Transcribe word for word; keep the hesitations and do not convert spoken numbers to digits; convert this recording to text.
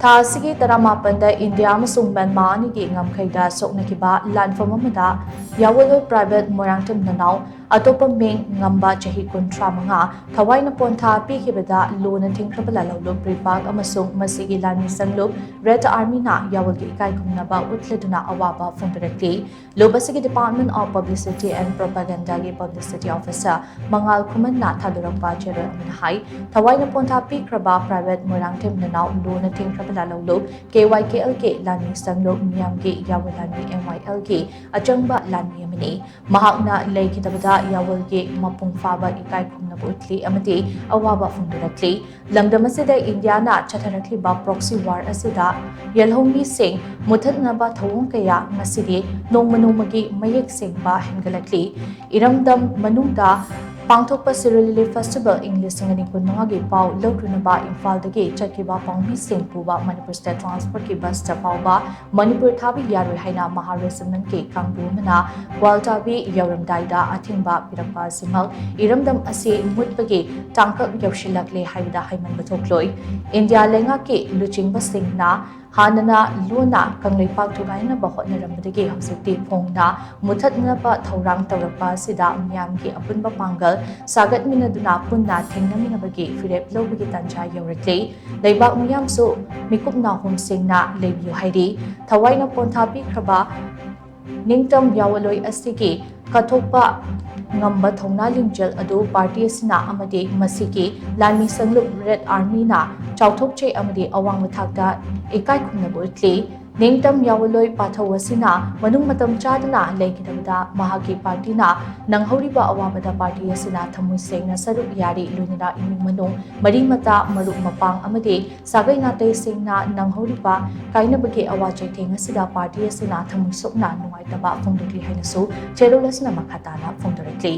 ꯊꯥ ꯑꯁꯤꯒꯤ ꯇꯔꯥꯃꯥꯄꯟꯗ ꯏꯟꯗꯤꯌꯥ ꯑꯃꯁꯨꯡ ꯃ꯭ꯌꯥꯟꯃꯥꯔ ꯑꯅꯤꯒꯤ ꯉꯝꯈꯩꯗ ꯁꯣꯛꯅꯈꯤꯕ ꯂꯥꯟꯐꯝ ꯑꯃꯗ ꯌꯥꯋꯣꯂꯣꯏ ꯄ꯭ꯔꯥꯏꯚꯦꯠ ꯃꯣꯏꯔꯥꯡꯊꯦꯝ ꯅꯅꯥꯎ ꯑꯇꯣꯞꯄ ꯃꯤꯡ ꯉꯝꯕ ꯆꯍꯤ ꯀꯨꯟꯊ꯭ꯔꯥ ꯃꯉꯥ ꯊꯋꯥꯏꯅ ꯄꯣꯟꯊꯥ ꯄꯤꯈꯤꯕꯗ ꯂꯨꯅ ꯊꯤꯡꯈ꯭ꯔꯕ ꯂꯥꯂꯧꯂꯨꯞ ꯔꯤꯄꯥꯛ ꯑꯃꯁꯨꯡ ꯃꯁꯤꯒꯤ ꯂꯥꯟꯃꯤ ꯁꯪꯂꯨꯞ ꯔꯦꯗ ꯑꯥꯔꯃꯤꯅ ꯌꯥꯋꯣꯜꯒꯤ ꯏꯀꯥꯏ ꯈꯨꯝꯅꯕ ꯎꯠꯂꯗꯨꯅ ꯑꯋꯥꯕ ꯐꯣꯡꯗꯣꯔꯛꯂꯤ꯫ ꯂꯨꯞ ꯑꯁꯤꯒꯤ Department of Publicity and Propagandaꯒꯤ publicity officer ꯃꯉꯥꯜ ꯈꯨꯃꯟꯅ ꯊꯥꯗꯣꯔꯛꯄ ꯆꯦꯔꯣꯜ ꯑꯃꯅ ꯍꯥꯏ, ꯊꯋꯥꯏꯅ ꯄꯣꯟꯊꯥ ꯄꯤꯈ꯭ꯔꯕ ꯄ꯭ꯔꯥꯏꯚꯦꯠ ꯃꯣꯏꯔꯥꯡꯊꯦꯝ ꯅꯅꯥꯎ ꯂꯨꯅ ꯊꯤꯡꯈ꯭ꯔꯕ ꯂꯥꯂꯧꯂꯨꯞ ꯀꯦ ꯋꯥꯏ ꯀꯦ ꯑꯦꯜ ꯀꯦ ꯂꯥꯟꯃꯤ ꯁꯪꯂꯨꯞ ꯃꯤꯌꯥꯝꯒꯤ ꯌꯥꯋꯣꯜ ꯂꯥꯟꯃꯤ ꯑꯦꯝ ꯋꯥꯏ ꯑꯦꯜꯒꯤ ꯑꯆꯪꯕ ꯂꯥꯟꯃꯤ ꯑꯃꯅꯤ꯫ ꯃꯍꯥꯛꯅ ꯂꯩꯈꯤꯗꯕꯗ ꯌꯥꯋꯣꯜꯒꯤ ꯃꯄꯨꯡ ꯐꯥꯕ ꯏꯀꯥꯏ ꯈꯨꯝꯅꯕ ꯎꯠꯂꯤ ꯑꯃꯗꯤ ꯑꯋꯥꯕ ꯐꯣꯡꯗꯣꯔꯛꯂꯤ꯫ ꯂꯝꯗꯝ ꯑꯁꯤꯗ ꯏꯟꯗꯤꯌꯥꯅ ꯆꯠꯊꯔꯛꯂꯤꯕ proxy war ꯑꯁꯤꯗ ꯌꯦꯜꯍꯧꯃꯤꯁꯤꯡ ꯃꯨꯊꯠꯅꯕ ꯊꯧꯑꯣꯡ ꯀꯌꯥ ꯉꯁꯤꯗꯤ ꯅꯣꯡꯃ ꯅꯣꯡꯃꯒꯤ ꯃꯌꯦꯛ ꯁꯦꯡꯕ ꯍꯦꯟꯒꯠꯂꯛꯂꯤ꯫ ꯏꯔꯝꯗꯝ ꯃꯅꯨꯡꯗ ꯄꯥꯡꯊꯣꯛꯄ ꯁꯤꯔꯣꯏ ꯂꯤꯂꯤ festival ꯏꯪ ꯂꯤꯁꯤꯡ ꯑꯅꯤ ꯀꯨꯟꯃꯉꯥꯒꯤ ꯄꯥꯎ ꯂꯧꯗꯨꯅꯕ ꯏꯝꯐꯥꯜꯗꯒꯤ ꯆꯠꯈꯤꯕ ꯄꯥꯎꯃꯤꯁꯤꯡ ꯄꯨꯕ ꯃꯅꯤꯄꯨꯔ State Transportꯀꯤ busꯇ ꯐꯥꯎꯕ ꯃꯅꯤꯄꯨꯔ ꯊꯥꯕ ꯌꯥꯔꯣꯏ ꯍꯥꯏꯅ ꯃꯍꯥ regimentꯀꯤ ꯀꯥꯡꯕꯨ ꯑꯃꯅ ꯒ꯭ꯋꯥꯜꯇꯥꯕꯤ ꯌꯧꯔꯝꯗꯥꯏꯗ ꯑꯊꯤꯡꯕ ꯄꯤꯔꯛꯄ ꯑꯁꯤꯃꯛ ꯏꯔꯝꯗꯝ ꯑꯁꯤ ꯃꯨꯠꯄꯒꯤ ꯇꯥꯡꯀꯛ ꯌꯧꯁꯤꯜꯂꯛꯂꯦ ꯍꯥꯏꯕꯗ ꯍꯥꯏꯃꯟꯕ ꯊꯣꯛꯂꯣꯏ꯫ ꯏꯟꯗꯤꯌꯥ ꯂꯩꯉꯥꯛꯀꯤ ꯂꯨꯆꯤꯡꯕꯁꯤꯡꯅ ꯍꯥꯟꯅꯅ ꯂꯣꯟꯅ ꯀꯪꯂꯩꯄꯥꯛ ꯊꯨꯒꯥꯏꯅꯕ ꯍꯣꯠꯅꯔꯝꯕꯗꯒꯤ ꯍꯧꯖꯤꯛꯇꯤ ꯐꯣꯡꯅ ꯃꯨꯊꯠꯅꯕ ꯊꯧꯔꯥꯡ ꯇꯧꯔꯛꯄ ꯑꯁꯤꯗ ꯃꯤꯌꯥꯝꯒꯤ ꯑꯄꯨꯟꯕ ꯄꯥꯡꯒꯜ ꯁꯥꯒꯠꯃꯤꯟꯅꯗꯨꯅ ꯄꯨꯟꯅ ꯊꯦꯡꯅꯃꯤꯟꯅꯕꯒꯤ ꯐꯤꯔꯦꯞ ꯂꯧꯕꯒꯤ ꯇꯥꯟꯖꯥ ꯌꯧꯔꯛꯂꯦ꯫ ꯂꯩꯕꯥꯛ ꯃꯤꯌꯥꯝꯁꯨ ꯃꯤꯀꯨꯞ ꯅꯥꯍꯨꯝ ꯁꯦꯡꯅ ꯂꯩꯕꯤꯌꯨ ꯍꯥꯏꯔꯤ꯫ ꯊꯋꯥꯏꯅ ꯄꯣꯟꯊꯥ ꯄꯤꯈ꯭ꯔꯕ ꯅꯤꯡꯇꯝ ꯌꯥꯋꯣꯜꯂꯣꯏ ꯑꯁꯤꯒꯤ ꯀꯠꯊꯣꯛꯄ ꯉꯝꯕ ꯊꯧꯅꯥ ꯂꯤꯡꯖꯦꯜ ꯑꯗꯨ party ꯑꯁꯤꯅ ꯑꯃꯗꯤ ꯃꯁꯤꯒꯤ ꯂꯥꯟꯃꯤ ꯁꯪꯂꯨꯞ ꯔꯦꯗ ꯑꯥꯔꯃꯤꯅ ꯆꯥꯎꯊꯣꯛꯆꯩ ꯑꯃꯗꯤ ꯑꯋꯥꯡꯕ ꯊꯥꯛꯇ ꯏꯀꯥꯏ ꯈꯨꯝꯅꯕ ꯎꯠꯂꯤ꯫ ꯅꯤꯡꯇꯝ ꯌꯥꯋꯣꯜꯂꯣꯏ ꯄꯥꯊꯧ ꯑꯁꯤꯅ ꯃꯅꯨꯡ ꯃꯇꯝ ꯆꯥꯗꯅ ꯂꯩꯈꯤꯗꯕꯗ ꯃꯍꯥꯛꯀꯤ partyꯅ ꯅꯪꯍꯧꯔꯤꯕ ꯑꯋꯥꯕꯗ party ꯑꯁꯤꯅ ꯊꯃꯣꯏ ꯁꯦꯡꯅ ꯁꯔꯨꯛ ꯌꯥꯔꯤ, ꯂꯣꯏꯅꯅ ꯏꯃꯨꯡ ꯃꯅꯨꯡ, ꯃꯔꯤ ꯃꯇꯥ, ꯃꯔꯨꯞ ꯃꯄꯥꯡ ꯑꯃꯗꯤ ꯁꯥꯒꯩ ꯅꯥꯇꯩꯁꯤꯡꯅ ꯅꯪꯍꯧꯔꯤꯕ ꯀꯥꯏꯅꯕꯒꯤ ꯑꯋꯥ ꯆꯩꯊꯦꯡ ꯑꯁꯤꯗ party ꯑꯁꯤꯅ ꯊꯃꯣꯏ ꯁꯣꯛꯅ ꯅꯨꯡꯉꯥꯏꯇꯕ ꯐꯣꯡꯗꯣꯛꯂꯤ ꯍꯥꯏꯅꯁꯨ ꯆꯦꯔꯣꯜ ꯑꯁꯤꯅ ꯃꯈꯥ ꯇꯥꯅ ꯐꯣꯡꯗꯣꯔꯛꯂꯤ꯫